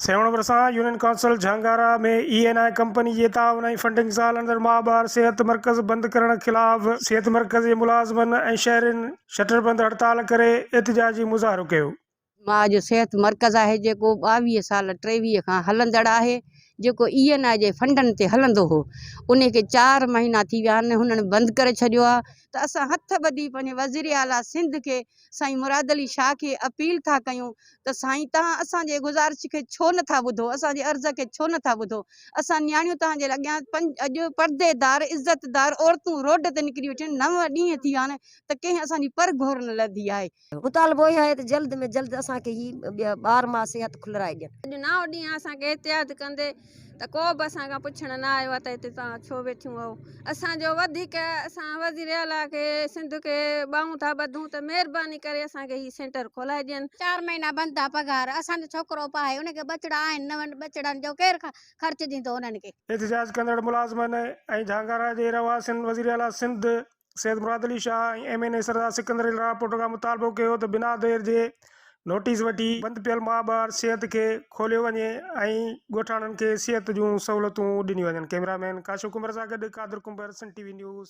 سيوهڻ ڀرسان union council Jhangara ۾ E N I company جي تعاون ۽ فنڊنگ سان هلندڙ ماء ٻار صحت مرڪز بند ڪرڻ خلاف صحت مرڪز جي ملازمن ۽ شهرين شٽربند هڙتال ڪري احتجاجي مظاهرو ڪيو. ماء جو صحت مرڪز آهي جيڪو 22 سال 23 کان هلندڙ آهي جيڪو اي اين آء جي فنڊن تي هلندو هو انهي کي چار مهينا ٿي ويا آهن هنن بند ڪري ڇڏيو آهي ته اسان هٿ ٻڌي پنهنجي وزير اعليٰ سنڌ کي سائين مراد علي شاهه کي اپيل ٿا ڪيون ته سائين توهان اسان جي گذارش کي ڇو نه ٿا ٻڌو اسان جي عرض کي ڇو نه ٿا ٻڌو اسان نياڻيون توهان جي اڳيان اڄ پردي دار عزت دار عورتون روڊ تي نڪري ويٺيون آهن نو ڏينهن ٿي ويا آهن ته ڪنهن اسان جي پر گهور نه لڌي آهي. مطالبو اهو آهي ته جلد ۾ جلد اسان کي هي ٻار مان صحت کلرائي ڏين. اڄ نائون ڏينهن اسان کي احتياط ڪندي ته ڪو به اسان کان پڇڻ نه آيو آهي ته هتي توهان ڇو ويٺيون آهيو. اسان جو وڌيڪ اسان وزير اعليٰ کي سنڌ کي ٻانهون ٿا ٻڌون ته مهرباني ڪري اسان کي هي سينٽر کولائي ڏين. چار مهينا بند آ پگهار اسان جو ڇوڪرو اپاهي ان کي ٻچڙا آهن نون ٻچڙن جو ڪير خرچ ڏيندو انهن کي. احتجاج ڪندڙ ملازمن ۽ جهانگارا جي رهواسين وزيراعليٰ Sindh Syed Murad Ali Shah ۽ M N A Sardar Sikandar Ali Rahput کان مطالبو ڪيو ته بنا دير جي نوٽيس وٺي بند پيل ماء ٻار صحت کي کوليو وڃي ۽ ڳوٺاڻن کي صحت جون سهولتون ڏنيون وڃن ڪئميرا مين ڪاشف ڪنڀر سان گڏ Qadir Kumbhar Sindh T V news.